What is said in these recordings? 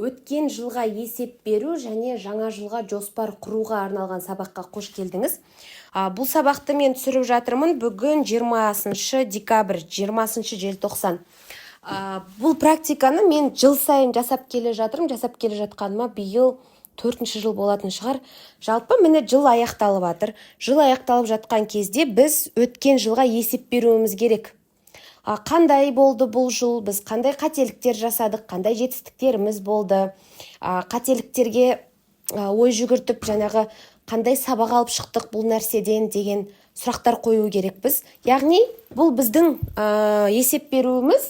Өткен жылға есеп беру және жаңа жылға жоспар құруға арналған сабаққа қош келдіңіз. Бұл сабақты мен түсіріп жатырмын бүгін 20 декабрь, 20 желтоқсан. Бұл практиканы мен жыл сайын жасап келе жатырмын. Жасап келе жатқаныма биыл төртінші жыл болатын шығар. Жалпы, міне, жыл аяқталып жатыр. Жыл аяқталып жатқан кезде біз өткен жылға есеп беруіміз керек. Қандай болды бұл жыл, біз қандай қателіктер жасадық, қандай жетістіктеріміз болды, қателіктерге ой жүгіртіп, жаңағы қандай сабақ алып шықтық бұл нәрседен деген сұрақтар қою керекпіз. Яғни бұл біздің есеп беруіміз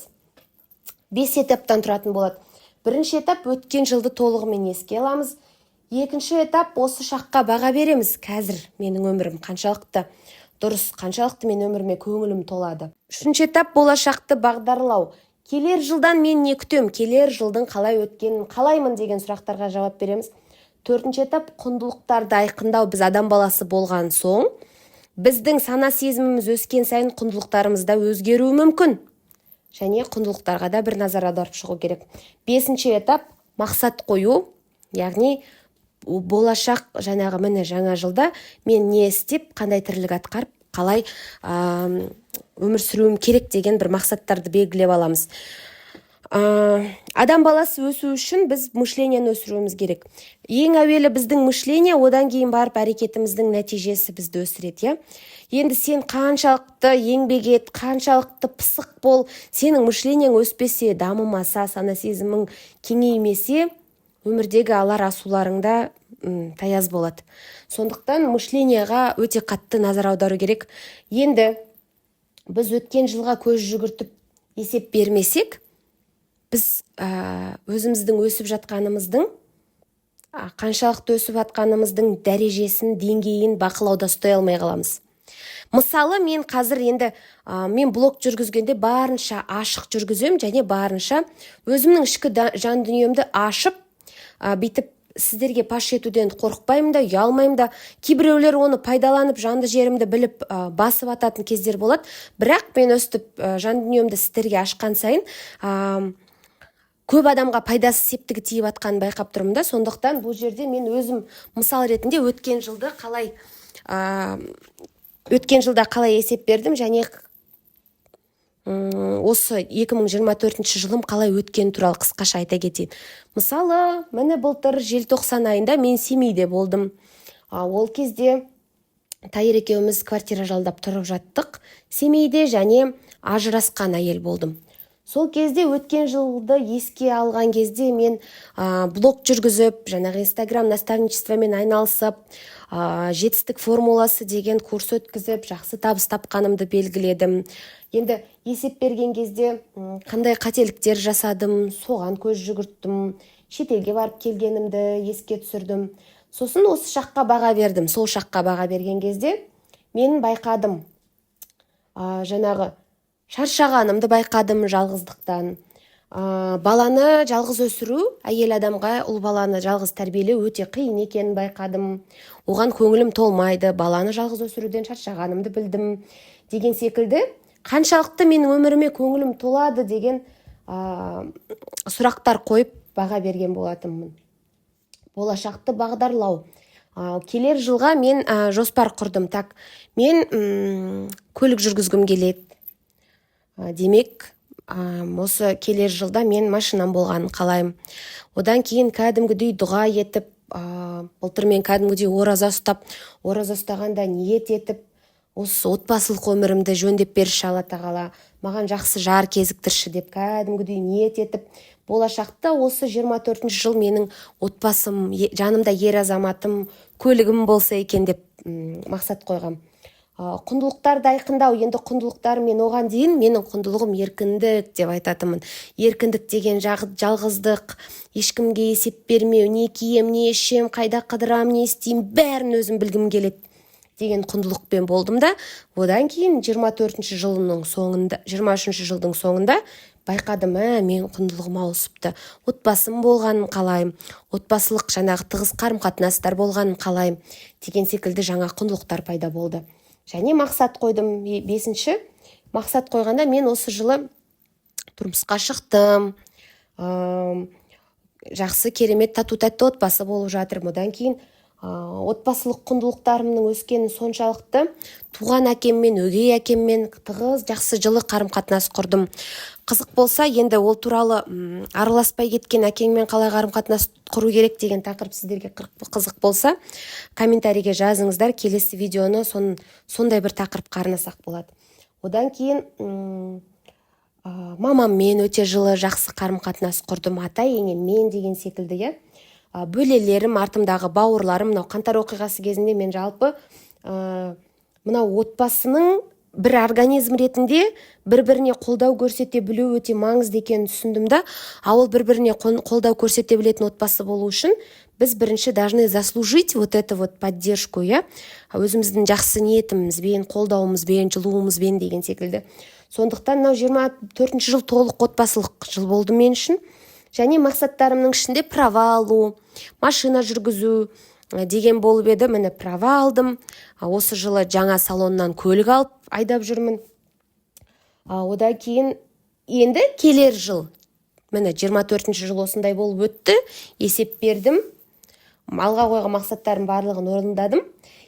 бес этаптан тұратын болады. Бірінші этап: өткен жылды толығымен еске аламыз. Екінші этап: осы шаққа баға береміз. Қазір менің өмірім қаншалықты дұрыс, қаншалықты мен өміріме көңілім толады? Үшінші этап: болашақты бағдарлау. Келер жылдан мен не күтемін, келер жылдың қалай өткенін қалаймын деген сұрақтарға жауап береміз. Төртінші этап: құндылықтарды айқындау. Біз адам баласы болған соң, біздің сана сезіміміз өскен сайын құндылықтарымыз да өзгеруі мүмкін және құндылықтарға да бір назар аударып шығу керек. Бесінші этап: мақсат қою. Яғни болашақ, жаңағы, міне, жаңа жылда мен не істеп, қандай тірлік атқарып, қалай өмір сүруім керек деген бір мақсаттарды белгілеп аламыз. Адам баласы өсу үшін біз мышление ні өсіруіміз керек. Ең әуелі біздің мышление, одан кейін барып әрекетіміздің нәтижесі бізді өсіреді, иә. Енді сен қаншалықты еңбек ет, қаншалықты пысық бол, сенің мышление ң өспесе, дамымаса, сана сезімің кеңеймесе, өмірдегі алар асуларыңда таяз болады. Сондықтан мышление ға өте қатты назар аудару керек. Енді біз өткен жылға көз жүгіртіп есеп бермесек, біз өзіміздің өсіп жатқанымыздың, қаншалықты өсіп жатқанымыздың дәрежесін, деңгейін бақылауда ұстай алмай қаламыз. Мысалы, мен қазір енді мен блог жүргізгенде барынша ашық жүргіземін және барынша өзімнің ішкі жан дүниемді ашып, бүйтіп сіздерге паш етуден қорықпаймын да, ұялмаймын да. Кейбіреулер оны пайдаланып, жанды жерімді біліп, басып ататын кездер болады. Бірақ мен өстіп жан дүниемді сіздерге ашқан сайын көп адамға пайдасы, септігі тиіп жатқанын байқап тұрмын да. Сондықтан бұл жерде мен өзім мысал ретінде өткен жылды қалай өткен жылда қалай есеп бердім және осы 2024 жылым қалай өткені туралы қысқаша айта кетейін. Мысалы, міне, былтыр желтоқсан айында мен Семейде болдым. Ол кезде Тайыр екеуміз квартира жалдап тұрып жаттық Семейде және ажырасқан әйел болдым. Сол кезде, өткен жылды еске алған кезде, мен блог жүргізіп, жаңағы инстаграм наставничество мен айналысып, «Жетістік формуласы» деген курс өткізіп, жақсы табыс тапқанымды белгіледім. Енді есеп берген кезде қандай қателіктер жасадым, соған көз жүгірттім, шетелге барып келгенімді еске түсірдім. Сосын осы шаққа баға бердім. Сол шаққа баға берген кезде мен байқадым, жаңағы шаршағанымды байқадым жалғыздықтан. Баланы жалғыз өсіру, әйел адамға ұл баланы жалғыз тәрбиелеу өте қиын екенін байқадым. Оған көңілім толмайды, баланы жалғыз өсіруден шаршағанымды білдім деген секілді. Қаншалықты менің өміріме көңілім толады деген сұрақтар қойып, баға берген болатынмын. Болашақты бағдарлау. Келер жылға мен жоспар құрдым. Так, мен көлік жүргізгім келеді. Демек, осы келер жылда мен машинам болғанын қалаймын. Одан кейін кәдімгідей дұға етіп, былтыр мен кәдімгідей ораза ұстап, ораза ұстағанда ниет етіп, осы отбасылық өмірімді жөндеп берші, Алла тағала, маған жақсы жар кезіктірші деп кәдімгідей ниет етіп, болашақта осы 24 жыл менің отбасым, жанымда ер азаматым, көлігім болса екен деп мақсат қойғам. Құндылықтарды айқындау. Енді құндылықтар, мен оған дейін менің құндылығым еркіндік деп айтатынмын. Еркіндік деген жалғыздық, ешкімге есеп бермеу, не кием, не ішем, қайда қыдырам, не істеймін, бәрін өзім білгім келеді деген құндылықпен болдым да. Одан кейін 24 жылының соңында, 23 жылдың соңында байқадым: менің құндылығым ауысыпты, отбасым болғанын қалаймын, отбасылық жаңағы тығыз қарым қатынастар болғанын қалаймын деген секілді жаңа құндылықтар пайда болды. Және мақсат қойдым. Бесінші мақсат қойғанда, мен осы жылы тұрмысқа шықтым. Жақсы, керемет, тату тәтті отбасы болып жатырмын. Одан кейін отбасылық құндылықтарымның өскені соншалықты, туған әкеммен, өгей әкеммен тығыз, жақсы, жылы қарым қатынас құрдым. Қызық болса енді ол туралы, араласпай кеткен әкеңмен қалай қарым қатынас құру керек деген тақырып сіздерге қызық болса, комментарийге жазыңыздар. Келесі видеоны сондай бір тақырыпқа арнасақ болады. Одан кейін мамаммен өте жылы, жақсы қарым қатынас құрдым, ата енеммен деген секілді, иә, бөлелерім, артымдағы бауырларым. Мынау қаңтар оқиғасы кезінде мен жалпы мынау отбасының бір организм ретінде бір біріне қолдау көрсете білу өте маңызды екенін түсіндім да. А ол бір біріне қолдау көрсете білетін отбасы болу үшін біз бірінші должны заслужить вот эту вот поддержку, иә, өзіміздің жақсы ниетімізбен, қолдауымызбен, жылуымызбен деген секілді. Сондықтан мынау 24-жыл толық отбасылық жыл болды мен үшін. Және мақсаттарымның ішінде права алу, машина жүргізу деген болып еді. Міне, права алдым. Осы жылы жаңа салоннан көлік алып айдап жүрмін. Одан кейін енді келер жыл, міне, 24 жыл осындай болып өтті. Есеп бердім, алға қойған мақсаттарым барлығын орындадым.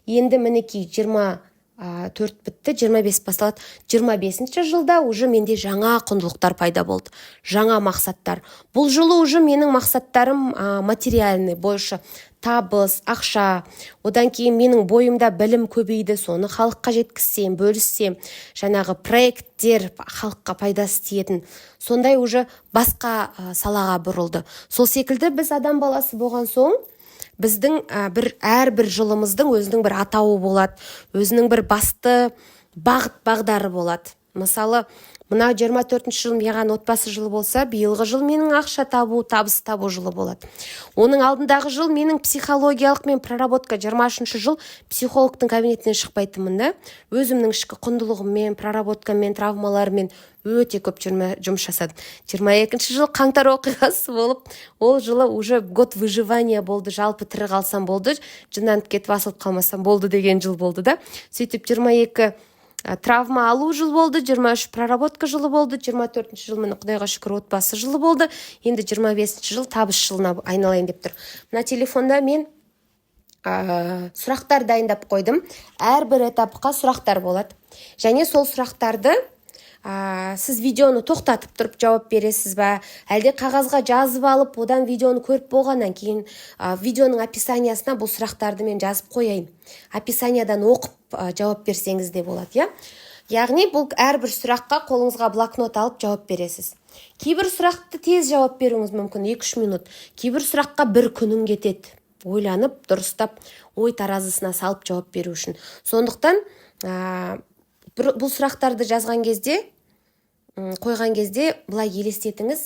Енді, мінекей, 24 бітті, 25 басталады. 25 жылда уже менде жаңа құндылықтар пайда болды, жаңа мақсаттар. Бұл жылы уже менің мақсаттарым материальный больше, табыс, ақша. Одан кейін менің бойымда білім көбейді, соны халыққа жеткізсем, бөліссем, жаңағы проекттер, халыққа пайдасы тиетін сондай уже басқа салаға бұрылды. Сол секілді біз адам баласы болған соң, біздің бір әрбір жылымыздың өзінің бір атауы болады, өзінің бір басты бағыт бағдары болады. Мысалы, мына 24 жыл маған отбасы жылы болса, биылғы жыл менің ақша табу, табыс табу жылы болады. Оның алдындағы жыл менің психологиялық мен проработка. 23 жыл психологтың кабинетінен шықпайтынмын да, өзімнің ішкі құндылығыммен, проработкамен, травмалармен өте көп жұмыс жасадым. 22 жыл қаңтар оқиғасы болып, ол жылы уже год выживания болды. Жалпы тірі қалсам болды, жынданып кетіп, асылып қалмасам болды деген жыл болды да. Сөйтіп 22 травма алу жыл болды, 23 проработка жылы болды, 24 жыл, міне, құдайға шүкір, отбасы жылы болды. Енді 25 жыл табыс жылына айналайын деп тұр. Мына телефонда мен сұрақтар дайындап қойдым. Әрбір этапқа сұрақтар болады және сол сұрақтарды сіз видеоны тоқтатып тұрып жауап бересіз ба, әлде қағазға жазып алып, одан видеоны көріп болғаннан кейін, видеоның описаниясына бұл сұрақтарды мен жазып қояйын, описаниядан оқып жауап берсеңіз де болады, иә. Яғни бұл әрбір сұраққа қолыңызға блокнот алып жауап бересіз. Кейбір сұрақты тез жауап беруіңіз мүмкін, 2-3 минут. Кейбір сұраққа бір күнің кетеді ойланып, дұрыстап ой таразысына салып жауап беру үшін. Сондықтан бұл сұрақтарды жазған кезде, қойған кезде былай елестетіңіз.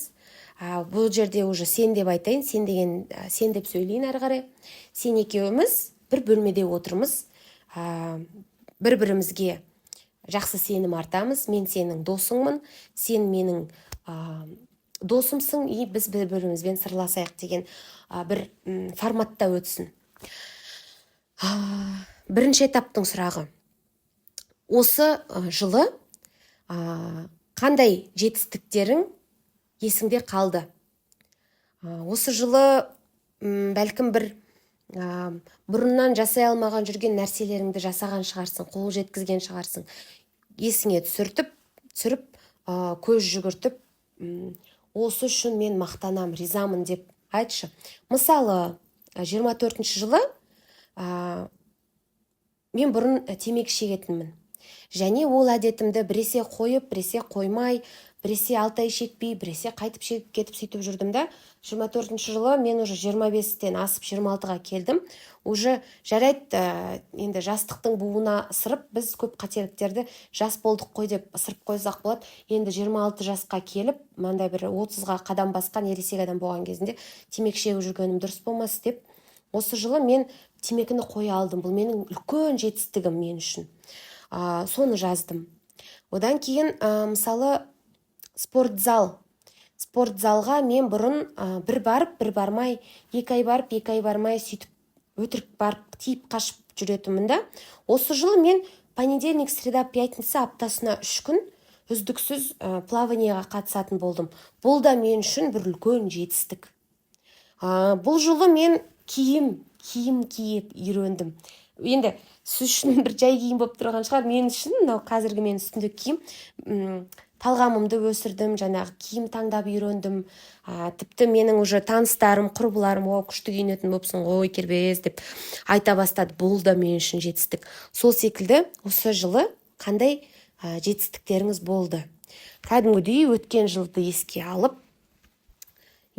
Бұл жерде уже сен деп айтайын, сен деген, сен деп сөйлейін әрі қарай. Сен екеуміз бір бөлмеде отырмыз, бір бірімізге жақсы сенім артамыз. Мен сенің досыңмын, сен менің досымсың, и біз бір бірімізбен сырласайық деген бір форматта өтсін. Бірінші этаптың сұрағы: осы жылы қандай жетістіктерің есіңде қалды? Осы жылы бәлкім бір бұрыннан жасай алмаған жүрген нәрселеріңді жасаған шығарсың, қол жеткізген шығарсың. Есіңе түсіріп, көз жүгіртіп, осы үшін мен мақтанам, ризамын деп айтшы. Мысалы, 24 жылы мен бұрын темекі шегетінмін және ол әдетімді біресе қойып, біресе қоймай, біресе 6 ай шекпей, біресе қайтып шегіп кетіп, сөйтіп жүрдім да. 24 жылы мен уже 25-тен асып 26-ға келдім. Уже жарайды, енді жастықтың буына ысырып, біз көп қателіктерді жас болдық қой деп ысырып қойсақ болады. Енді 26 жасқа келіп, мынандай бір 30-ға қадам басқан ересек адам болған кезінде темекі шегіп жүргенім дұрыс болмас деп, осы жылы мен темекіні қоя алдым. Бұл менің үлкен жетістігім мен үшін, соны жаздым. Одан кейін мысалы, спортзал. Спортзалға мен бұрын бір барып, бір бармай, 2 ай барып, 2 ай бармай, сөйтіп өтірік барып, тиіп қашып жүретінмін да. Осы жылы мен понедельник, среда, пятница, аптасына 3 күн үздіксіз плаванияға қатысатын болдым. Бұл да мен үшін бір үлкен жетістік. Бұл жылы мен киім киіп үйрендім. Енді сіз үшін бір жай киім болып тұрған шығар, мен үшін мынау қазіргі менің үстімдегі киім. Талғамымды өсірдім, жаңағы киім таңдап үйрендім. Тіпті менің уже таныстарым, құрбыларым: «О, күшті киінетін болыпсың ғой, Кербез», – деп айта бастады. Бұл да мен үшін жетістік. Сол секілді осы жылы қандай жетістіктеріңіз болды? Кәдімгідей өткен жылды еске алып,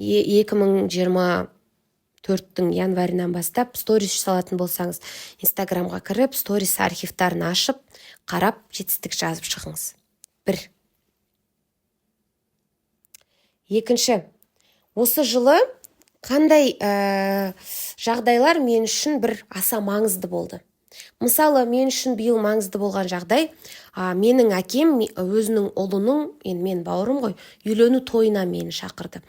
2024-тің январынан бастап сторис салатын болсаңыз, Инстаграмға кіріп, сторис архивтарын ашып, қарап, жетістік жазып шығыңыз. Бір. Екінші, осы жылы қандай жағдайлар мен үшін бір аса маңызды болды? Мысалы, мен үшін биыл маңызды болған жағдай, менің әкем өзінің ұлының, енді мен бауырым ғой, үйлену тойына мені шақырды.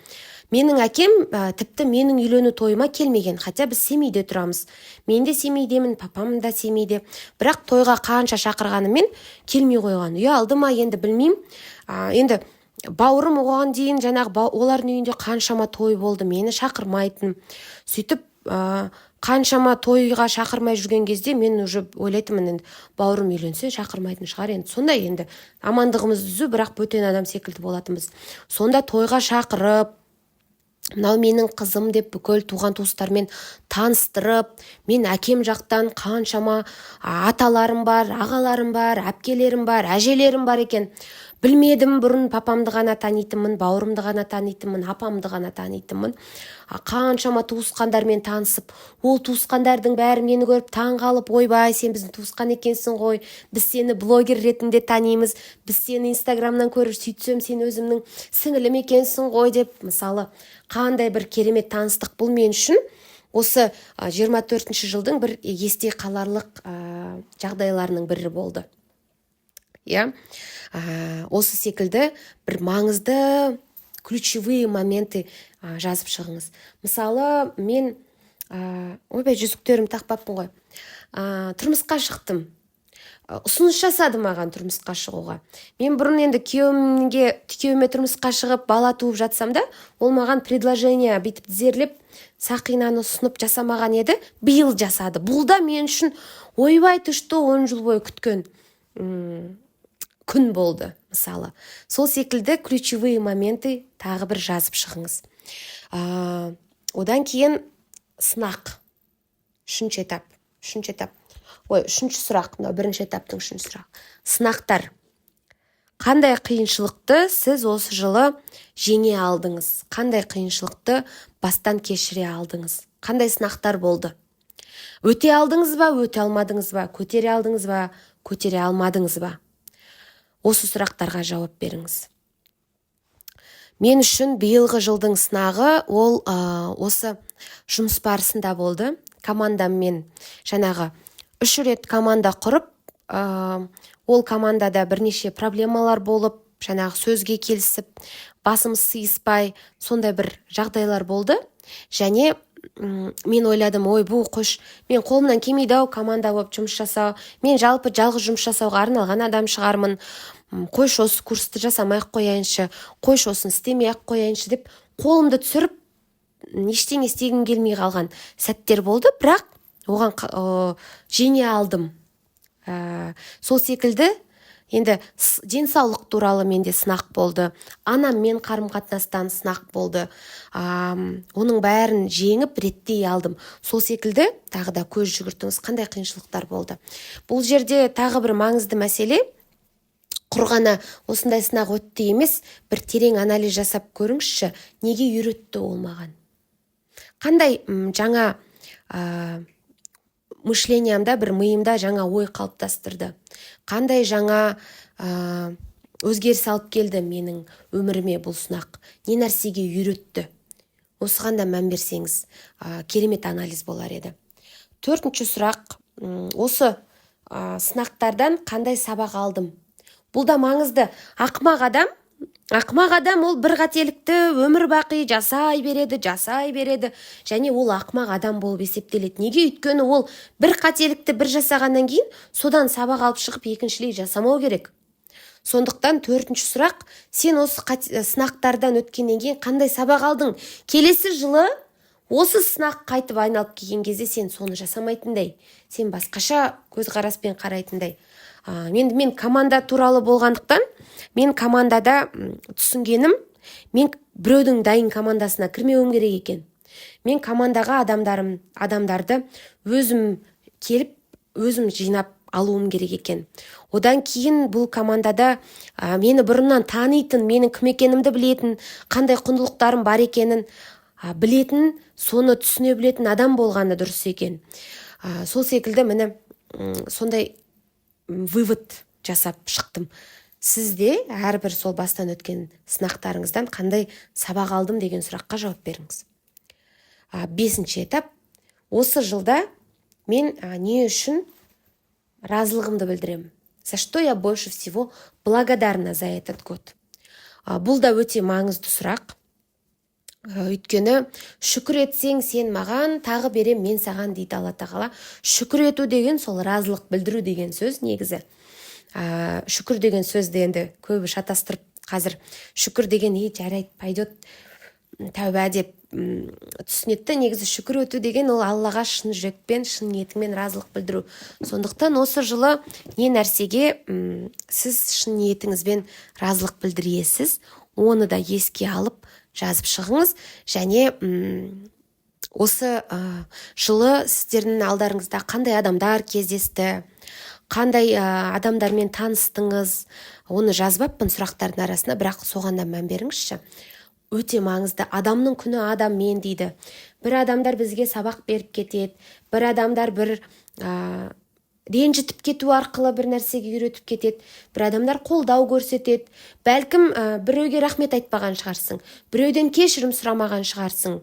Менің әкем тіпті менің үйлену тойыма келмеген, хотя біз Семейде тұрамыз, мен де Семейдемін, папам да Семейде, бірақ тойға қанша шақырғанымен келмей қойған. Ұялды ма, енді білмеймін. Енді бауырым оған дейін жаңағы олардың үйінде қаншама той болды, мені шақырмайтын. Сөйтіп қаншама тойға шақырмай жүрген кезде мен уже ойлайтынмын: енді бауырым үйленсе, шақырмайтын шығар енді. Сондай енді амандығымыз түзу, бірақ бөтен адам секілді болатынбыз. Сонда тойға шақырып, мынау менің қызым деп бүкіл туған туыстармен таныстырып, мен әкем жақтан қаншама аталарым бар, ағаларым бар, әпкелерім бар, әжелерім бар екен, білмедім бұрын. Папамды ғана танитынмын, бауырымды ғана танитынмын, апамды ғана танитынмын. Қаншама туысқандармен танысып, ол туысқандардың бәрі мені көріп таң қалып: «Ойбай, сен біздің туысқан екенсің ғой, біз сені блогер ретінде танимыз, біз сені Инстаграмнан көріп, сөйтсем, сен өзімнің сіңілім екенсің ғой», – деп. Мысалы, қандай бір керемет таныстық. Бұл мен үшін осы 24 жылдың бір есте қаларлық жағдайларының бірі болды, иә. Осы секілді бір маңызды ключевые моменты жазып шығыңыз. Мысалы, мен ойбай, жүзіктерімді тақпаппын ғой. Тұрмысқа шықтым. Ұсыныс жасады маған тұрмысқа шығуға. Мен бұрын енді күйеуіме тұрмысқа шығып, бала туып жатсам да, ол маған предложение бүйтіп тізерлеп, сақинаны ұсынып жасамаған еді, биыл жасады. Бұл да мен үшін, ойбай, ты что, 10 жыл бойы күткен күн болды. Мысалы, сол секілді ключевые моменты тағы бір жазып шығыңыз. Одан кейін сынақ, үшінші этап, үшінші этап, ой, үшінші сұрақ, мынау бірінші этаптың үшінші сұрағы. Сынақтар. Қандай қиыншылықты сіз осы жылы жеңе алдыңыз? Қандай қиыншылықты бастан кешіре алдыңыз? Қандай сынақтар болды? Өте алдыңыз ба, өте алмадыңыз ба? Көтере алдыңыз ба, көтере алмадыңыз ба? Осы сұрақтарға жауап беріңіз. Мен үшін биылғы жылдың сынағы ол осы жұмыс барысында болды. Командаммен жаңағы үш рет команда құрып, ол командада бірнеше проблемалар болып, жаңағы сөзге келісіп, басымыз сыйыспай, сондай бір жағдайлар болды. Және мен ойладым: ойбу, қош, мен қолымнан келмейді ау команда болып жұмыс жасау, мен жалпы жалғыз жұмыс жасауға арналған адам шығармын, қойшы, осы курсты жасамай ақ қояйыншы, қойшы, осыны істемей ақ қояйыншы деп қолымды түсіріп, ештеңе істегім келмей қалған сәттер болды. Бірақ оған жеңе алдым. Сол секілді енді денсаулық туралы менде сынақ болды, анаммен қарым қатынастан сынақ болды. Оның бәрін жеңіп, реттей алдым. Сол секілді тағы да көз жүгіртіңіз, қандай қиыншылықтар болды. Бұл жерде тағы бір маңызды мәселе: құр ғана осындай сынақ өтті емес, бір терең анализ жасап көріңізші, неге үйретті ол маған, қандай жаңа мышлениямда, бір миымда жаңа ой қалыптастырды, қандай жаңа өзгеріс алып келді менің өміріме бұл сынақ, не нәрсеге үйретті. Осыған да мән берсеңіз, керемет анализ болар еді. Төртінші сұрақ: осы сынақтардан қандай сабақ алдым? Бұл да маңызды. Ақымақ адам ол бір қателікті өмір бақи жасай береді, жасай береді және ол ақымақ адам болып есептеледі. Неге? Өйткені ол бір қателікті бір жасағаннан кейін содан сабақ алып шығып, екіншілей жасамау керек. Сондықтан төртінші сұрақ: сен осы сынақтардан өткеннен кейін қандай сабақ алдың? Келесі жылы Осы сынақ қайтып айналып келген кезде сен соны жасамайтындай, сен басқаша көзқараспен қарайтындай. Енді мен команда туралы болғандықтан, мен командада түсінгенім, мен біреудің дайын командасына кірмеуім керек екен. Мен командаға адамдарды өзім келіп, өзім жинап алуым керек екен. Одан кейін бұл командада мені бұрыннан танитын, менің кім екенімді білетін, қандай құндылықтарым бар екенін білетін, соны түсіне білетін адам болғаны дұрыс екен. Сол секілді, міне, сондай вывод жасап шықтым. Сіз де әрбір сол бастан өткен сынақтарыңыздан қандай сабақ алдым деген сұраққа жауап беріңіз. Бесінші этап: осы жылда мен не үшін разылығымды білдіремін? За что я больше всего благодарна за этот год? Бұл да өте маңызды сұрақ. Өйткені шүкір етсең сен маған, тағы берем мен саған дейді Алла Тағала. Шүкір ету деген сол разылық білдіру деген сөз негізі. Шүкір деген сөзді енді көбі шатастырып, қазір шүкір деген «ей, жарайды, пойдет, тәуба» деп түсінеді да. Негізі шүкір ету деген ол Аллаға шын жүрекпен, шын ниетіңмен разылық білдіру. Сондықтан осы жылы не нәрсеге сіз шын ниетіңізбен разылық білдіресіз, оны да еске алып жазып шығыңыз. Және осы жылы сіздердің алдарыңызда қандай адамдар кездесті, қандай адамдармен таныстыңыз, оны жазбаппын сұрақтардың арасына, бірақ соған да мән беріңізші, өте маңызды. Адамның күні адаммен дейді. Бір адамдар бізге сабақ беріп кетеді, бір адамдар бір ренжітіп кету арқылы бір нәрсеге үйретіп кетеді, бір адамдар қолдау көрсетеді. Бәлкім, біреуге рахмет айтпаған шығарсың, біреуден кешірім сұрамаған шығарсың,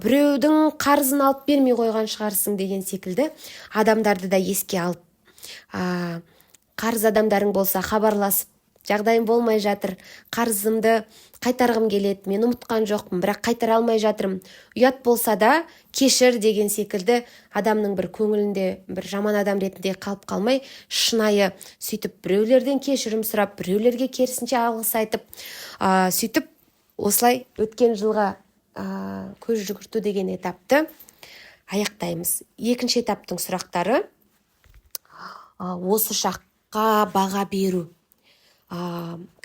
біреудің қарызын алып бермей қойған шығарсың деген секілді адамдарды да еске алып, қарыз адамдарың болса, хабарласып: «Жағдайым болмай жатыр, қарызымды қайтарғым келеді, мен ұмытқан жоқпын, бірақ қайтара алмай жатырмын, ұят болса да кешір» деген секілді. Адамның бір көңілінде бір жаман адам ретінде қалып қалмай, шынайы сөйтіп біреулерден кешірім сұрап, біреулерге керісінше алғыс айтып, сөйтіп осылай өткен жылға көз жүгірту деген этапты аяқтаймыз. Екінші этаптың сұрақтары: осы шаққа баға беру.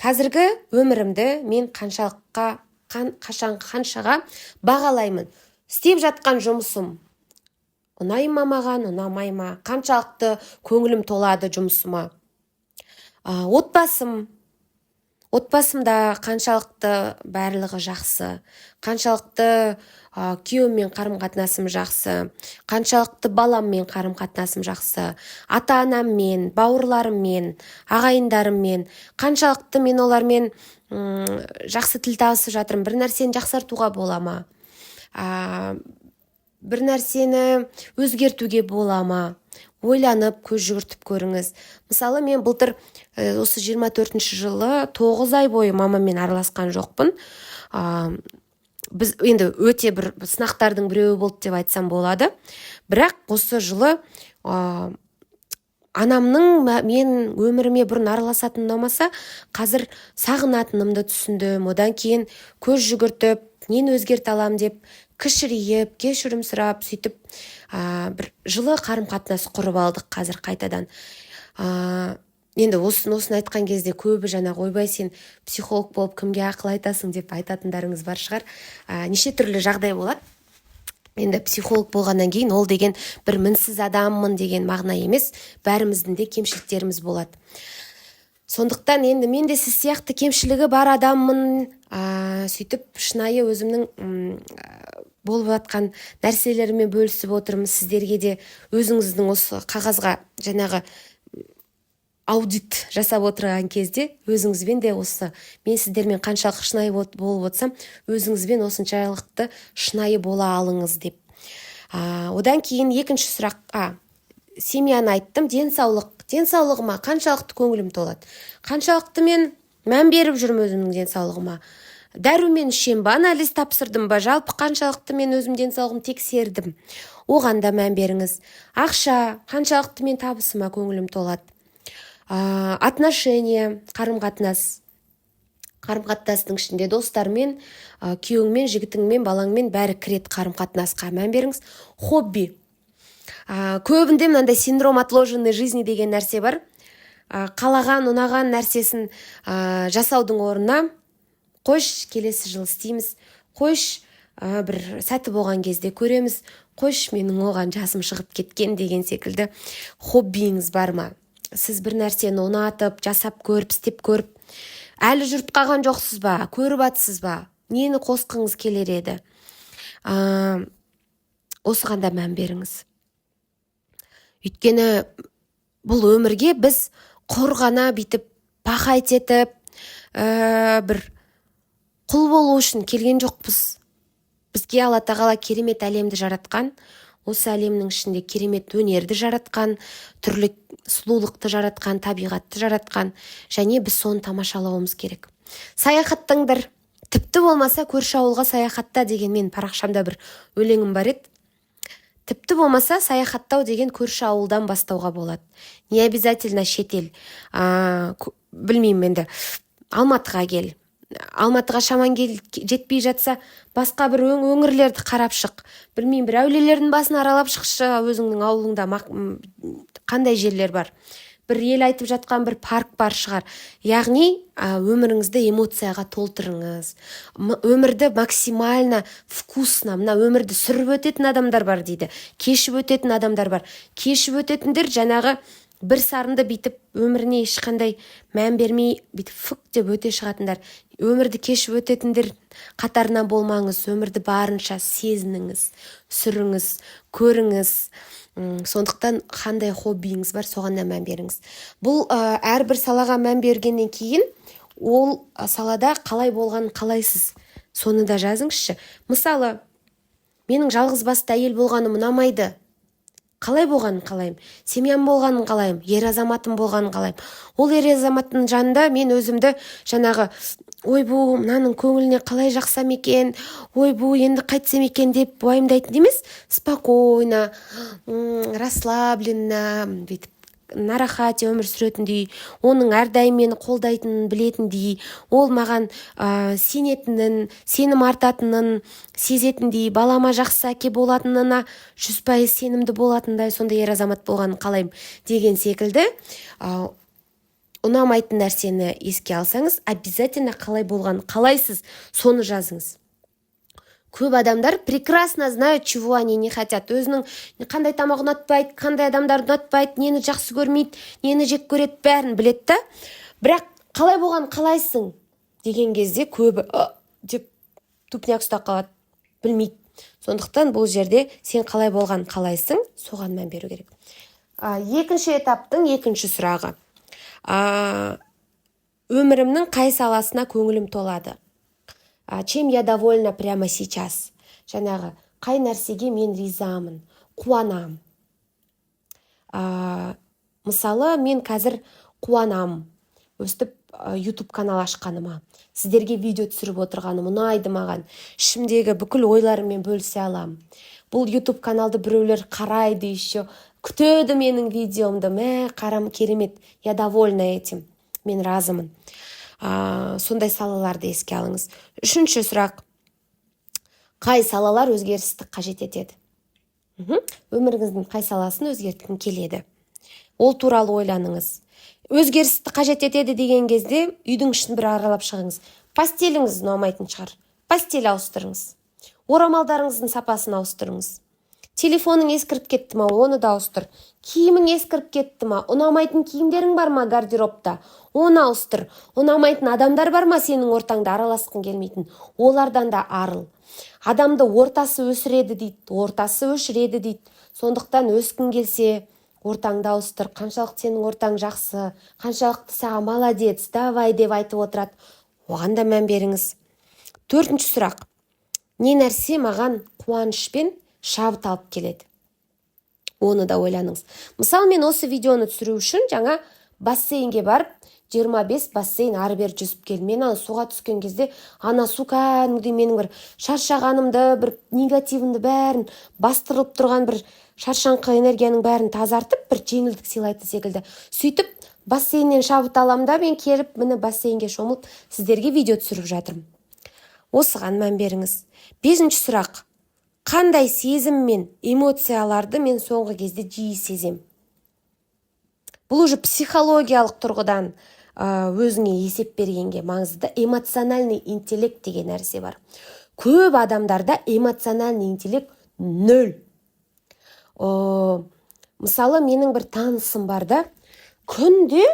Қазіргі өмірімді мен қаншалыққа қашан қаншаға бағалаймын? Істеп жатқан жұмысым ұнай ма маған, ұнамай ма? Қаншалықты көңілім толады жұмысыма? Отбасымда қаншалықты барлығы жақсы, қаншалықты күйеуіммен қарым қатынасым жақсы, қаншалықты баламмен қарым қатынасым жақсы, ата анаммен, бауырларыммен, ағайындарыммен қаншалықты мен олармен жақсы тіл табысып жатырмын? Бір нәрсені жақсартуға бола ма, бір нәрсені өзгертуге бола ма? Ойланып, көз жүгіртіп көріңіз. Мысалы, мен былтыр, осы 24 жылы 9 ай бойы мамаммен араласқан жоқпын. Біз енді өте бір сынақтардың біреуі болды деп айтсам болады. Бірақ осы жылы анамның мен өміріме бұрын араласатыны ұнамаса, қазір сағынатынымды түсіндім. Одан кейін көз жүгіртіп, нені өзгерте аламын деп, кішірейіп, кешірім сұрап, сөйтіп бір жылы қарым қатынас құрып алдық қазір қайтадан. Енді осыны айтқан кезде көбі жаңағы: «Ойбай, сен психолог болып кімге ақыл айтасың?» – деп айтатындарыңыз бар шығар. Неше түрлі жағдай болады. Енді психолог болғаннан кейін ол деген бір мінсіз адаммын деген мағына емес, бәріміздің де кемшіліктеріміз болады. Сондықтан енді мен де сіз сияқты кемшілігі бар адаммын. Сөйтіп шынайы өзімнің болып жатқан нәрселеріммен бөлісіп отырмын. Сіздерге де өзіңіздің осы қағазға жаңағы аудит жасап отырған кезде өзіңізбен де осы мен сіздермен қаншалық шынайы болып отырсам, өзіңізбен осыншалықты шынайы бола алыңыз деп. Одан кейін екінші сұрақ, семьяны айттым. Денсаулық. Денсаулығыма қаншалықты көңілім толады, қаншалықты мен мән беріп жүрмін өзімнің денсаулығыма, дәрумен ішемін ба, анализ тапсырдым ба, жалпы қаншалықты мен өзім денсаулығымды тексердім, оған да мән беріңіз. Ақша: қаншалықты мен табысыма көңілім толады? Отношения, қарым қатынас. Қарым қатынастың ішінде достармен, күйеуіңмен, жігітіңмен, балаңмен, бәрі кіреді. Қарым қатынасқа мән беріңіз. Хобби. Көбінде мынандай синдром отложенной жизни деген нәрсе бар. Қалаған, ұнаған нәрсесін жасаудың орнына: «Қойшы, келесі жылы істейміз, қойшы, бір сәті болған кезде көреміз, қойшы, менің оған жасым шығып кеткен» деген секілді. Хоббиіңіз бар ма? Сіз бір нәрсені ұнатып, жасап көріп, істеп көріп, әлі жүріп қалған жоқсыз ба? Көріп жатсыз ба? Нені қосқыңыз келер еді? Осыған да мән беріңіз. Өйткені бұл өмірге біз құр ғана бүйтіп пахать етіп, бір құл болу үшін келген жоқпыз. Бізге Алла Тағала керемет әлемді жаратқан. Осы әлемнің ішінде керемет өнерді жаратқан, түрлі сұлулықты жаратқан, табиғатты жаратқан және біз соны тамашалауымыз керек. Саяхаттаңдар, тіпті болмаса көрші ауылға саяхатта деген мен парақшамда бір өлеңім бар еді. Тіпті болмаса саяхаттау деген көрші ауылдан бастауға болады, не обязательно шетел. Білмеймін енді, Алматыға кел. Алматыға шамаң жетпей жатса, басқа бір өңірлерді қарап шық. Білмеймін, бір әулиелердің басын аралап шықшы. Өзіңнің ауылыңда қандай жерлер бар? Бір ел айтып жатқан бір парк бар шығар. Яғни өміріңізді эмоцияға толтырыңыз, өмірді максимально вкусно. Мына өмірді сүріп өтетін адамдар бар дейді, кешіп өтетін адамдар бар. Кешіп өтетіндер жаңағы бір сарынды бүйтіп, өміріне ешқандай мән бермей, бүйтіп фук деп өте шығатындар. Өмірді кешіп өтетіндер қатарынан болмаңыз. Өмірді барынша сезініңіз, сүріңіз, көріңіз. Сондықтан қандай хоббиіңіз бар, соған да мән беріңіз. Бұл әрбір салаға мән бергеннен кейін ол салада қалай болғанын қалайсыз, соны да жазыңызшы. Мысалы, менің жалғыз басты әйел болғаным ұнамайды. Қалай болғанын қалаймын? Семьям болғанын қалаймын, ер азаматым болғанын қалаймын. Ол ер азаматтың жанында мен өзімді жаңағы «Ойбу, мынаның көңіліне қалай жақсам екен, ойбу, енді қайтсем екен» деп уайымдайтын емес, спокойно, расслабленно, бүйтіп на рахате өмір сүретіндей, оның әрдайым мені қолдайтынын білетіндей, ол маған сенетінін, сенім артатынын сезетіндей, балама жақсы әке болатынына 100% сенімді болатындай, сондай ер азамат болғанын қалаймын деген секілді. Ұнамайтын нәрсені еске алсаңыз, обязательно қалай болғанын қалайсыз, соны жазыңыз. Көп адамдар прекрасно знают, чего они не хотят: өзінің қандай тамақ ұнатпайды, қандай адамдарды ұнатпайды, нені жақсы көрмейді, нені жек көреді, бәрін біледі да. Бірақ «Қалай болған қалайсың?» деген кезде көбі деп тупняк ұстап қалады, білмейді. Сондықтан бұл жерде сен қалай болған қалайсың, соған мән беру керек. Екінші этаптың екінші сұрағы: өмірімнің қай саласына көңілім толады? Чем я довольна прямо сейчас? Жаңағы қай нәрсеге мен ризамын, қуанам? Мысалы, мен қазір қуанам өстіп YouTube канал ашқаныма, сіздерге видео түсіріп отырғаным ұнайды маған. Ішімдегі бүкіл ойларыммен бөлісе аламын. Бұл YouTube каналды біреулер қарайды, еще күтеді менің видеомды. Мә, қарам, керемет, я довольна этим, мен разымын. Сондай салаларды еске алыңыз. Үшінші сұрақ: қай салалар өзгерісті қажет етеді? Өміріңіздің қай саласын өзгерткім келеді, ол туралы ойланыңыз. Өзгерісті қажет етеді деген кезде үйдің ішін бір аралап шығыңыз. Постеліңіз ұнамайтын шығар, постель ауыстырыңыз, орамалдарыңыздың сапасын ауыстырыңыз. Телефоның ескіріп кетті ма, оны да ауыстыр. Киімің ескіріп кетті ма, ұнамайтын киімдерің бар ма гардеробта, оны ауыстыр. Ұнамайтын адамдар бар ма сенің ортаңда, араласқың келмейтін, олардан да арыл. Адамды ортасы өсіреді дейді, ортасы өшіреді дейді. Сондықтан өскің келсе, ортаңды ауыстыр. Қаншалықты сенің ортаң жақсы, қаншалықты саған «Молодец, давай» деп айтып отырады, оған да мән беріңіз. Төртінші сұрақ: не нәрсе маған қуаныш пен шабыт алып келеді, оны да ойланыңыз. Мысалы, мен осы видеоны түсіру үшін жаңа бассейнге барып, 25 бассейн ары бері жүзіп келдім. Мен ана суға түскен кезде ана су кәдімгідей менің бір шаршағанымды, бір негативімді бәрін, бастырылып тұрған бір шаршаңқы энергияның бәрін тазартып, бір жеңілдік сыйлайтын секілді. Сөйтіп Бассейннен шабыт аламын да, мен келіп, міне, бассейнге шомылып, сіздерге видео түсіріп жатырмын. Осыған мән беріңіз. Бесінші сұрақ: қандай сезім мен эмоцияларды мен соңғы кезде жиі сезем? Бұл уже психологиялық тұрғыдан өзіңе есеп бергенге маңызды да. Эмоциональный интеллект деген нәрсе бар. Көп адамдарда эмоциональный интеллект нөл. Мысалы, менің бір танысым бар да, күнде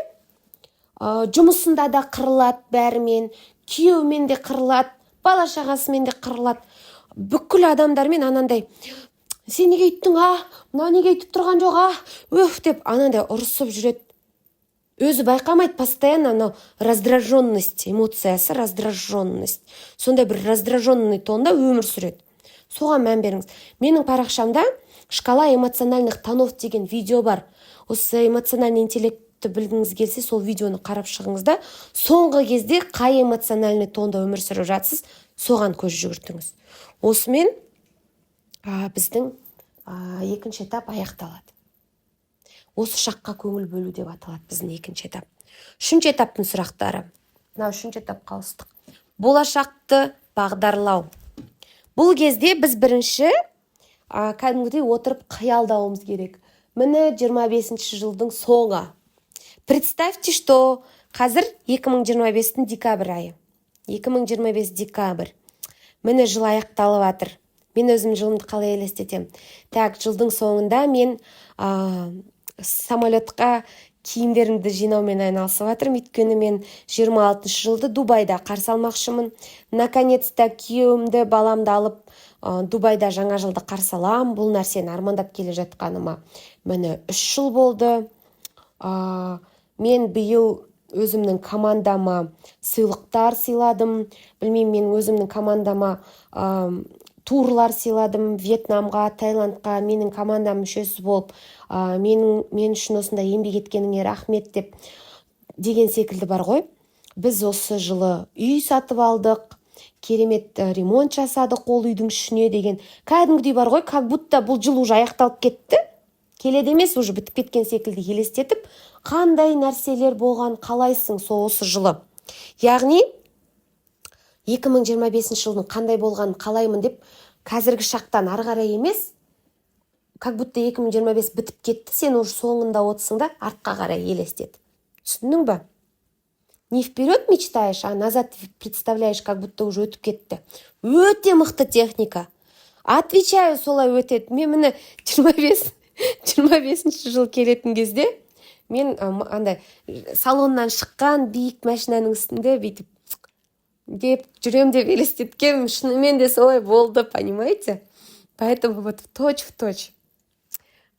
жұмысында да қырылады бәрімен, күйеуімен де қырылады, бала шағасымен де қырылады, бүкіл адамдармен. Анандай: «Сен неге өйттің? А мынау неге өйтіп тұрған жоқ? А, өф», – деп, анандай ұрысып жүреді. Өзі байқамайды, постоянно анау раздраженность эмоциясы, раздраженность, сондай бір раздраженный тонда өмір сүреді. Соған мән беріңіз. Менің парақшамда «Шкала эмоциональных тонов» деген видео бар. Осы эмоциональный интеллектті білгіңіз келсе, сол видеоны қарап шығыңыз да, соңғы кезде қай эмоциональный тонда өмір сүріп жатсыз, соған көз жүгіртіңіз. Осымен біздің екінші этап аяқталады. «Осы шаққа көңіл бөлу» деп аталады біздің екінші этап. Үшінші этаптың сұрақтары. Мынау үшінші этапқа ауыстық: болашақты бағдарлау. Бұл кезде біз бірінші кәдімгідей отырып қиялдауымыз керек. Міне, 25 жылдың соңы. Представьте, что қазір 2025-тің декабрь айы, 2025 декабрь. Міне, жыл аяқталып жатыр. Мен өзім жылымды қалай елестетемін? Так, жылдың соңында мен самолетқа киімдерімді жинаумен айналысып жатырмын, өйткені мен 26 жылды Дубайда қарсы алмақшымын. Наконец-то күйеуімді, баламды алып, Дубайда жаңа жылды қарсы аламын. Бұл нәрсені армандап келе жатқаныма, міне, 3 жыл болды. Мен биыл өзімнің командама сыйлықтар сыйладым. Білмеймін, мен өзімнің командама турлар сыйладым Вьетнамға, Таиландқа. Менің командам мүшесі болып, мен үшін осындай еңбек еткеніңе рахмет деп деген секілді бар ғой. Біз осы жылы үй сатып алдық, керемет ремонт жасадық ол үйдің ішіне деген кәдімгідей бар ғой, как будто бұл жыл уже аяқталып кетті, келеді емес, уже бітіп кеткен секілді елестетіп, қандай нәрселер болған қалайсың сол осы жылы, яғни 2025 жылдың қандай болғанын қалаймын деп, қазіргі шақтан ары қарай емес, как будто 2025 бітіп кетті, сен уже соңында отырсың да, артқа қарай елестет. Түсіндің ба? Не вперед мечтаешь, а назад представляешь, как будто уже өтіп кетті. Өте мықты техника, отвечаю, солай өтеді. Мен, міне, 25-жыл келетін кезде мен андай салоннан шыққан биік машинаның үстінде бүйтіп деп жүрем деп елестеткенмін. Шынымен де солай болды, понимаете? Поэтому вот точь в точь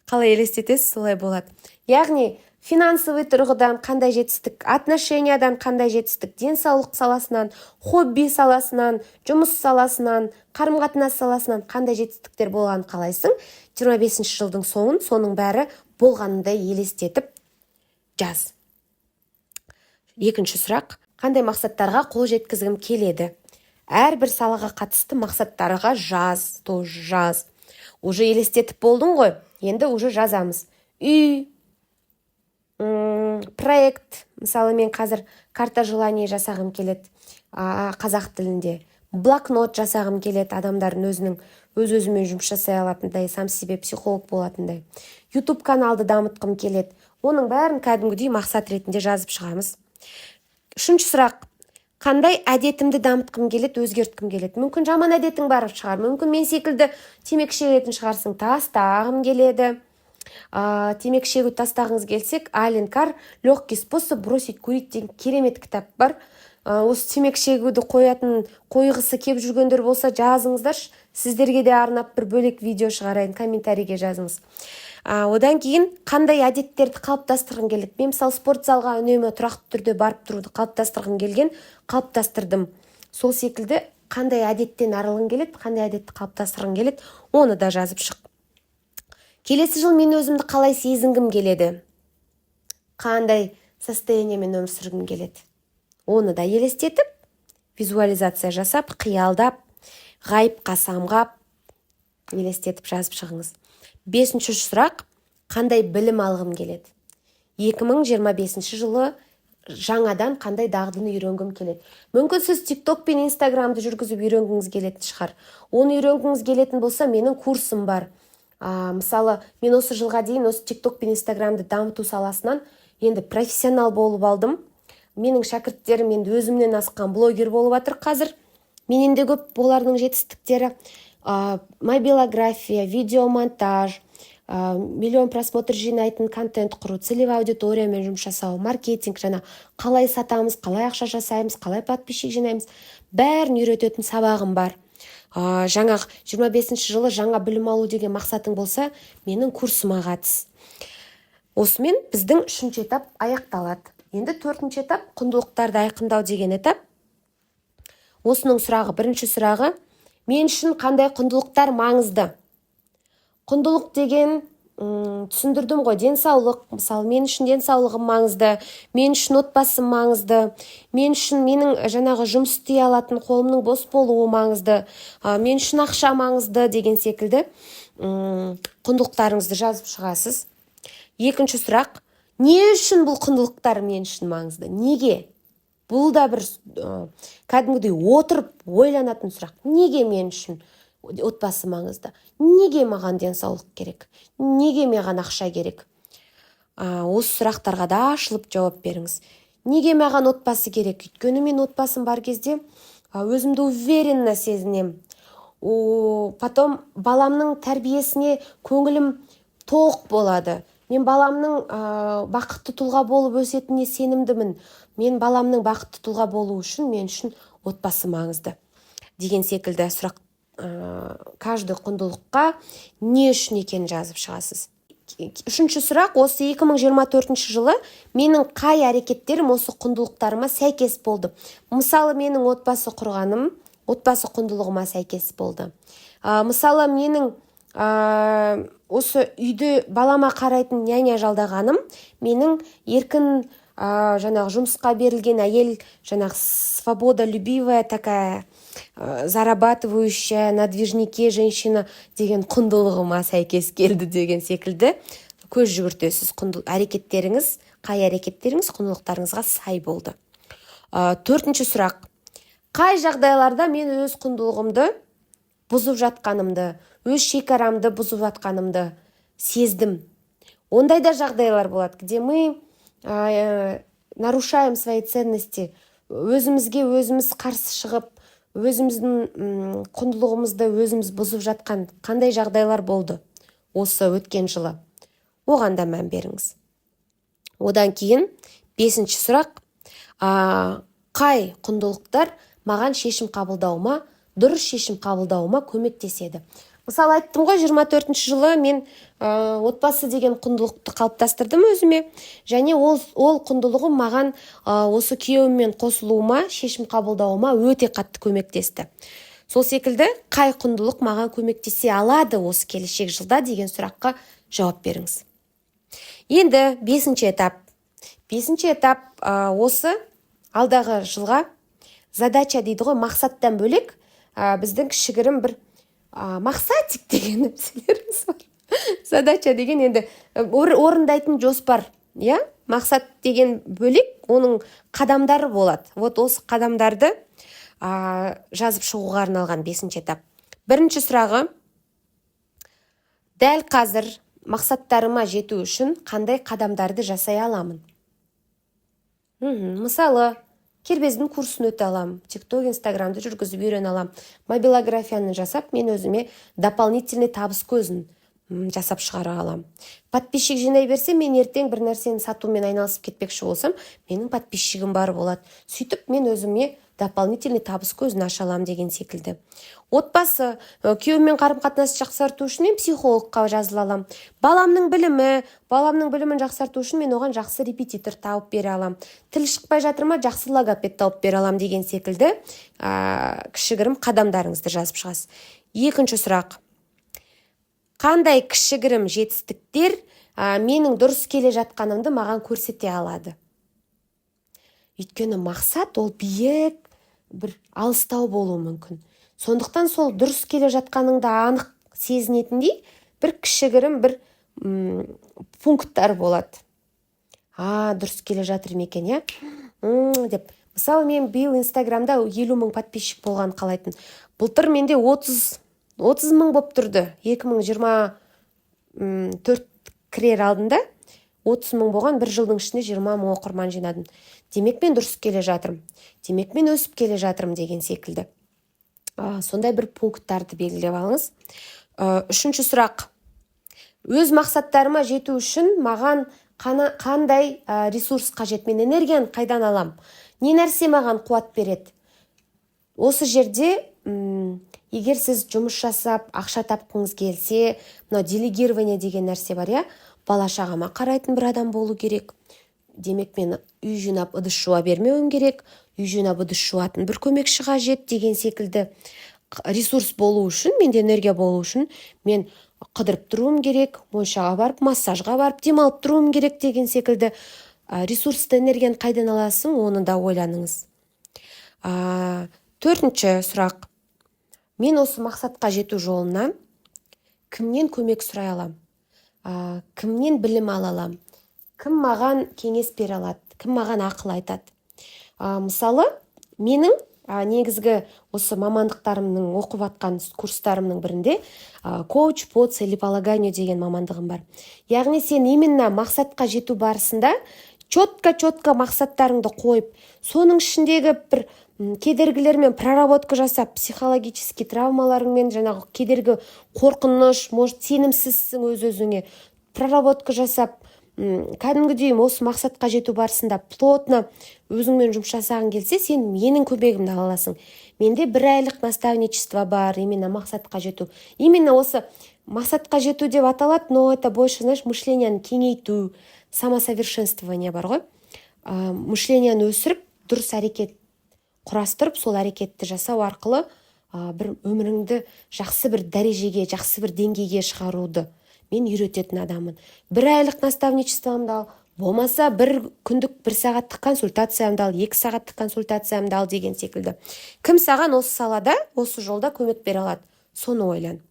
қалай елестетесіз, солай болады. Яғни финансовый тұрғыдан қандай жетістік, отношениядан қандай жетістік, денсаулық саласынан, хобби саласынан, жұмыс саласынан, қарым қатынас саласынан қандай жетістіктер болғанын қалайсың, 25 жылдың соңын соның бәрі болғанындай елестетіп жаз. Екінші сұрақ: қандай мақсаттарға қол жеткізгім келеді? Әрбір салаға қатысты мақсаттарға жаз, тоже жаз. Уже елестетіп болдың ғой, енді уже жазамыз. Үй, проект. Мысалы, мен қазір карта желаний жасағым келеді қазақ тілінде, блокнот жасағым келеді, адамдардың өзінің өз өзімен жұмыс жасай алатындай, сам себе психолог болатындай, Ютуб каналды дамытқым келеді. Оның бәрін кәдімгідей мақсат ретінде жазып шығамыз. Үшінші сұрақ: қандай әдетімді дамытқым келеді, өзгерткім келеді? Мүмкін, жаман әдетің бар шығар, мүмкін, мен секілді темекі шегетін шығарсың, тастағым келеді. Темекі шегуді тастағыңыз келсе, Аллен Карр «Легкий способ бросить курить» деген керемет кітап бар. Осы темекі шегуді қоятын, қойғысы кеп жүргендер болса, жазыңыздаршы, сіздерге де арнап бір бөлек видео шығарайын, комментарийге жазыңыз. Одан кейін қандай әдеттерді қалыптастырғым келеді? Мен, мысалы, спорт залға үнемі тұрақты түрде барып тұруды қалыптастырғым келген, қалыптастырдым. Сол секілді қандай әдеттен арылғың келеді, қандай әдетті қалыптастырғың келеді, оны да жазып шық. Келесі жыл мен өзімді қалай сезінгім келеді, қандай состояниемен өмір сүргім келеді, оны да елестетіп, визуализация жасап, қиялдап, ғайыпқа самғап, елестетіп жазып шығыңыз. Бесінші сұрақ: қандай білім алғым келеді? 2025 жылы жаңадан қандай дағдыны үйренгім келеді? Мүмкін, сіз Тикток пен Инстаграмды жүргізіп үйренгіңіз келетін шығар. Оны үйренгіңіз келетін болса, менің курсым бар. Мысалы, мен осы жылға дейін осы Тикток пен Инстаграмды дамыту саласынан енді профессионал болып алдым. Менің шәкірттерім енді өзімнен асқан блогер болып жатыр қазір, менен де көп олардың жетістіктері. Мобилография, видеомонтаж, миллион просмотр жинайтын контент құру, целевая аудиториямен жұмыс жасау, маркетинг, жаңа қалай сатамыз, қалай ақша жасаймыз, қалай подписчик жинаймыз, бәрін үйрететін сабағым бар. Жаңағы 25 жылы жаңа білім алу деген мақсатың болса, менің курсыма қатыс. Осымен біздің үшінші этап аяқталады. Енді төртінші этап — құндылықтарды айқындау деген этап. Осының сұрағы, бірінші сұрағы: мен үшін қандай құндылықтар маңызды? Құндылық деген түсіндірдім ғой, денсаулық. Мысалы, мен үшін денсаулығым маңызды, мен үшін отбасым маңызды, мен үшін менің жаңағы жұмыс істей алатын қолымның бос болуы маңызды, мен үшін ақша маңызды деген секілді құндылықтарыңызды жазып шығасыз. Екінші сұрақ: не үшін бұл құндылықтар мен үшін маңызды? Неге? Бұл да бір кәдімгідей отырып ойланатын сұрақ. Неге мен үшін отбасы маңызды? Неге маған денсаулық керек? Неге маған ақша керек? Осы сұрақтарға да ашылып жауап беріңіз. Неге маған отбасы керек? Өйткені мен отбасым бар кезде өзімді уверенно сезінемін. Потом баламның тәрбиесіне көңілім тоқ болады. Мен баламның бақытты тұлға болып өсетініне сенімдімін. Мен баламның бақытты тұлға болуы үшін мен үшін отбасы маңызды деген секілді сұрақ. Каждый құндылыққа не үшін екенін жазып шығасыз. Үшінші сұрақ: осы 2024 жылы менің қай әрекеттерім осы құндылықтарыма сәйкес болды? Мысалы, менің отбасы құрғаным отбасы құндылығыма сәйкес болды. Мысалы, менің осы үйде балама қарайтын няня жалдағаным менің еркін жаңағы жұмысқа берілген әйел, жаңағы свободолюбивая такая, зарабатывающая на движнике женщина деген құндылығыма сәйкес келді деген секілді көз жүгіртесіз. Әрекеттеріңіз, қай әрекеттеріңіз құндылықтарыңызға сай болды? Төртінші сұрақ: қай жағдайларда мен өз құндылығымды бұзып жатқанымды, өз шекарамды бұзып жатқанымды сездім? Ондай да жағдайлар болады, где мы нарушаем свои ценности, өзімізге өзіміз қарсы шығып, өзіміздің құндылығымызды өзіміз бұзып жатқан қандай жағдайлар болды осы өткен жылы? Оған да мән беріңіз. Одан кейін бесінші сұрақ: қай құндылықтар маған шешім қабылдауыма, дұрыс шешім қабылдауыма көмектеседі? Мысалы, айттым ғой, 24 жылы мен отбасы деген құндылықты қалыптастырдым өзіме және ол құндылығым маған осы күйеуіммен қосылуыма, шешім қабылдауыма өте қатты көмектесті. Сол секілді қай құндылық маған көмектесе алады осы келешек жылда деген сұраққа жауап беріңіз. Енді бесінші этап. Бесінші этап осы алдағы жылға задача дейді ғой, мақсаттан бөлек біздің кішігірім бір мақсатик деген нәрселеріміз бар. Задача деген енді орындайтын жоспар, иә. Мақсат деген бөлек, оның қадамдары болады. Вот осы қадамдарды жазып шығуға арналған бесінші этап. Бірінші сұрағы: дәл қазір мақсаттарыма жету үшін қандай қадамдарды жасай аламын? Мысалы, кербездің курсын өте аламын, Тикток, Инстаграмды жүргізіп үйрене аламын, мобилографияны жасап, мен өзіме дополнительный табыс көзін жасап шығара аламын. Подписчик жинай берсем, мен ертең бір нәрсені сатумен айналысып кетпекші болсам, менің подписчигім бар болады. Сөйтіп мен өзіме дополнительный табыс көзін аша аламын деген секілді. Отбасы, күйеуіммен қарым қатынасты жақсарту үшін мен психологқа жазыла аламын. Баламның білімін жақсарту үшін мен оған жақсы репетитор тауып бере аламын. Тіл шықпай жатыр ма, жақсы логопед тауып бере аламын деген секілді кішігірім қадамдарыңызды жазып шығасыз. Екінші сұрақ: қандай кішігірім жетістіктер менің дұрыс келе жатқанымды маған көрсете алады? Өйткені мақсат ол биік, бір алыстау болуы мүмкін. Сондықтан сол дұрыс келе жатқаныңды анық сезінетіндей бір кішігірім бір пункттар болады. А, дұрыс келе жатыр ма екен, иә, деп. Мысалы, мен биыл Инстаграмда 50 000 подписчик болған қалайтын. Былтыр менде 30 мың болып тұрды. 2024 кірер алдында 30 мың болған. Бір жылдың ішінде 20 мың оқырман жинадым. Демек, мен дұрыс келе жатырмын, демек, мен өсіп келе жатырмын деген секілді. Сондай бір пункттарды белгілеп алыңыз. Үшінші сұрақ: өз мақсаттарыма жету үшін маған қандай ресурс қажет? Мен энергияны қайдан алам? Не нәрсе маған қуат береді? Осы жерде егер сіз жұмыс жасап, ақша тапқыңыз келсе, мынау делегирование деген нәрсе бар, иә. Бала шағама қарайтын бір адам болу керек. Демек, мен үй жинап, ыдыс жуа бермеуім керек. Үй жинап, ыдыс жуатын бір көмекші қажет деген секілді. Ресурс болу үшін, менде энергия болу үшін, мен қыдырып тұруым керек, моншаға барып, массажға барып, демалып тұруым керек деген секілді. Ресурсты, энергияны қайдан аласың, оны да ойланыңыз. Төртінші сұрақ: мен осы мақсатқа жету жолынан кімнен көмек сұрай аламын, кімнен білім ала аламын, кім маған кеңес бере алады, кім маған ақыл айтады? Мысалы, менің негізгі осы мамандықтарымның, оқып жатқан курстарымның бірінде коуч по целеполаганию деген мамандығым бар. Яғни сен именно мақсатқа жету барысында четко, четко мақсаттарыңды қойып, соның ішіндегі бір кедергілермен проработка жасап, психологический травмаларыңмен, жаңағы кедергі, қорқыныш, может, сенімсізсің өз өзіңе, проработка жасап, кәдімгідей осы мақсатқа жету барысында плотно өзіңмен жұмыс жасағың келсе, сен менің көмегімді ала аласың. Менде бір айлық наставничество бар, именно мақсатқа жету, именно осы мақсатқа жету деп аталады, но это больше, знаешь, мышление ні кеңейту, самосовершенствование бар ғой. Мышление ні өсіріп, дұрыс әрекет құрастырып, сол әрекетті жасау арқылы бір өміріңді жақсы бір дәрежеге, жақсы бір деңгейге шығаруды мен үйрететін адаммын. Бір айлық наставничество мды ал, болмаса бір күндік, бір сағаттық консультациямды ал, 2 сағаттық консультациямды ал деген секілді. Кім саған осы салада, осы жолда көмек бере алады, соны ойлан.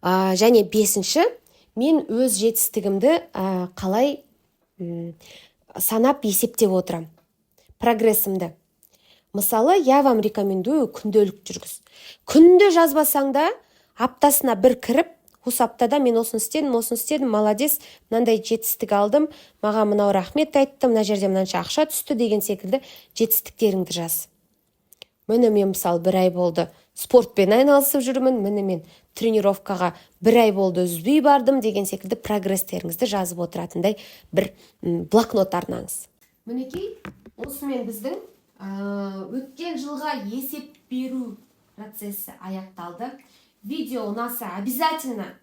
Және бесінші: мен өз жетістігімді қалай санап, есептеп отырамын, прогрессімді? Мысалы, я вам рекомендую: күнделік жүргіз. Күнде жазбасаң да, аптасына бір кіріп, осы аптада мен осыны істедім, осыны істедім, молодец, мынандай жетістік алдым, маған мынау рахмет айтты, мына жерде мынанша ақша түсті деген секілді жетістіктеріңді жаз. Міне, мен, мысалы, бір ай болды спортпен айналысып жүрмін, міне, мен тренировкаға бір ай болды үзбей бардым деген секілді прогресстеріңізді жазып отыратындай бір блокнот арнаңыз. Мінекей, осымен біздің өткен жылға есеп беру процесі аяқталды. Видео ұнаса, обязательно,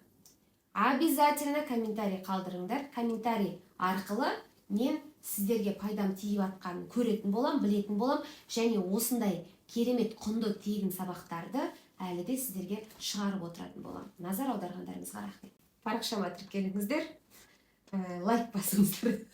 обязательно комментарий қалдырыңдар. Комментарий арқылы мен сіздерге пайдам тиіп жатқанын көретін болам, білетін болам және осындай керемет, құнды, тегін сабақтарды әлі де сіздерге шығарып отыратын боламын. Назар аударғандарыңызға рахмет. Парақшама тіркеліңіздер, лайк басыңыздар.